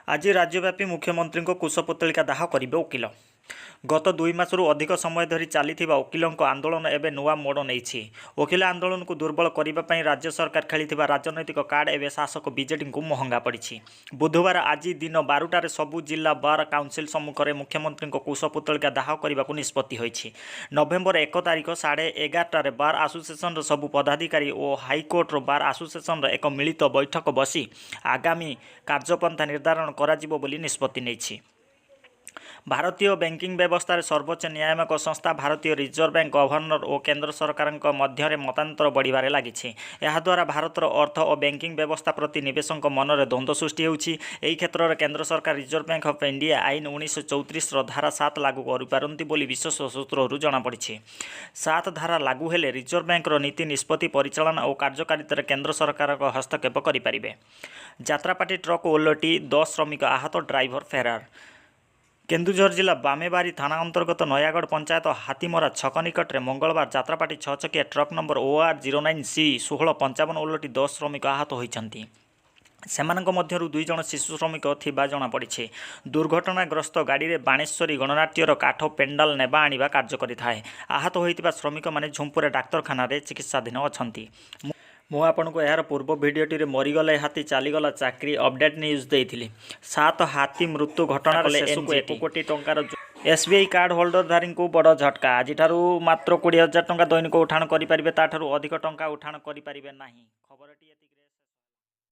ଆଜି ରାଜ୍ୟବ୍ୟାପୀ ମୁଖ୍ୟମନ୍ତ୍ରୀଙ୍କ କୁଶପୁତ୍ତଳିକା ଦାହ କରିବେ ଓକିଲ। ଗତ 2 ମାସରୁ ଅଧିକ ସମୟ ଧରି ଚାଲିଥିବା ଓକିଲଙ୍କ ଆନ୍ଦୋଳନ ଏବେ ନୂଆ ମୋଡ଼ ନେଇଛି। ଓକିଲ ଆନ୍ଦୋଳନକୁ ଦୁର୍ବଳ କରିବା ପାଇଁ ରାଜ୍ୟ ସରକାର ଖେଳିଥିବା ରାଜନୈତିକ କାର୍ଡ ଏବେ ଶାସକ ବିଜେଡିଙ୍କୁ ମହଙ୍ଗା ପଡ଼ିଛି। ବୁଧବାର ଆଜି ଦିନ 12ଟାରେ ସବୁ ଜିଲ୍ଲା ବାର୍ କାଉନସିଲ୍ ସମ୍ମୁଖରେ ମୁଖ୍ୟମନ୍ତ୍ରୀଙ୍କ କୁଶପୁତ୍ତଳିକା ଦାହ କରିବାକୁ ନିଷ୍ପତ୍ତି ହୋଇଛି। ନଭେମ୍ବର 1 ତାରିଖ 11:30ଟାରେ ବାର୍ ଆସୋସିଏସନର ସବୁ ପଦାଧିକାରୀ ଓ ହାଇକୋର୍ଟର ବାର୍ ଆସୋସିଏସନର ଏକ ମିଳିତ ବୈଠକ ବସି ଆଗାମୀ କାର୍ଯ୍ୟପନ୍ଥା ନିର୍ଦ୍ଧାରଣ କରାଯିବ ବୋଲି ନିଷ୍ପତ୍ତି ନେଇଛି। ଭାରତୀୟ ବ୍ୟାଙ୍କିଂ ବ୍ୟବସ୍ଥାରେ ସର୍ବୋଚ୍ଚ ନିୟାମକ ସଂସ୍ଥା ଭାରତୀୟ ରିଜର୍ଭ ବ୍ୟାଙ୍କ ଗଭର୍ଣ୍ଣର ଓ କେନ୍ଦ୍ର ସରକାରଙ୍କ ମଧ୍ୟରେ ମତାନ୍ତର ବଢ଼ିବାରେ ଲାଗିଛି। ଏହାଦ୍ୱାରା ଭାରତର ଅର୍ଥ ଓ ବ୍ୟାଙ୍କିଂ ବ୍ୟବସ୍ଥା ପ୍ରତି ନିବେଶକଙ୍କ ମନରେ ଦ୍ୱନ୍ଦ୍ୱ ସୃଷ୍ଟି ହେଉଛି। ଏହି କ୍ଷେତ୍ରରେ କେନ୍ଦ୍ର ସରକାର ରିଜର୍ଭ ବ୍ୟାଙ୍କ ଅଫ୍ ଇଣ୍ଡିଆ ଆଇନ 1934ର ଧାରା 7 ଲାଗୁ କରିପାରନ୍ତି ବୋଲି ବିଶ୍ୱସ୍ତ ସୂତ୍ରରୁ ଜଣାପଡ଼ିଛି। 7 ଧାରା ଲାଗୁ ହେଲେ ରିଜର୍ଭ ବ୍ୟାଙ୍କର ନୀତି ନିଷ୍ପତ୍ତି, ପରିଚାଳନା ଓ କାର୍ଯ୍ୟକାରିତାରେ କେନ୍ଦ୍ର ସରକାରଙ୍କ ହସ୍ତକ୍ଷେପ କରିପାରିବେ। ଯାତ୍ରାପାର୍ଟି ଟ୍ରକ୍ ଓଲଟି 10 ଶ୍ରମିକ ଆହତ, ଡ୍ରାଇଭର ଫେରାର। କେନ୍ଦୁଝର ଜିଲ୍ଲା ବାମେବାରୀ ଥାନା ଅନ୍ତର୍ଗତ ନୟାଗଡ଼ ପଞ୍ଚାୟତ ହାତୀମରା ଛକ ନିକଟରେ ମଙ୍ଗଳବାର ଯାତ୍ରାପାର୍ଟି ଛଅ ଚକିଆ ଟ୍ରକ୍ ନମ୍ବର OR 09 C 1655 ଓଲଟି 10 ଶ୍ରମିକ ଆହତ ହୋଇଛନ୍ତି। ସେମାନଙ୍କ ମଧ୍ୟରୁ ଦୁଇ ଜଣ ଶିଶୁ ଶ୍ରମିକ ଥିବା ଜଣାପଡ଼ିଛି। ଦୁର୍ଘଟଣାଗ୍ରସ୍ତ ଗାଡ଼ିରେ ବାଣେଶ୍ୱରୀ ଗଣନାଟ୍ୟର କାଠ ପେଣ୍ଡାଲ ନେବା ଆଣିବା କାର୍ଯ୍ୟ କରିଥାଏ। ଆହତ ହୋଇଥିବା ଶ୍ରମିକମାନେ ଝୁମ୍ପୁରା ଡାକ୍ତରଖାନାରେ ଚିକିତ୍ସାଧୀନ ଅଛନ୍ତି। ମୁଁ ଆପଣଙ୍କୁ ଏହାର ପୂର୍ବ ଭିଡ଼ିଓଟିରେ ମରିଗଲେ ହାତୀ, ଚାଲିଗଲା ଚାକିରି ଅପଡେଟ୍ ନ୍ୟୁଜ୍ ଦେଇଥିଲି। ସାତ ହାତୀ ମୃତ୍ୟୁ ଘଟଣାରେ ଶେଷକୁ 1 କୋଟି ଟଙ୍କାର ଏସ୍ବିଆଇ କାର୍ଡ ହୋଲ୍ଡରଧାରୀଙ୍କୁ ବଡ଼ ଝଟକା। ଆଜିଠାରୁ ମାତ୍ର 20,000 ଟଙ୍କା ଦୈନିକ ଉଠାଣ କରିପାରିବେ। ତାଠାରୁ ଅଧିକ ଟଙ୍କା ଉଠାଣ କରିପାରିବେ ନାହିଁ। ଖବରଟି ଏତିକିରେ।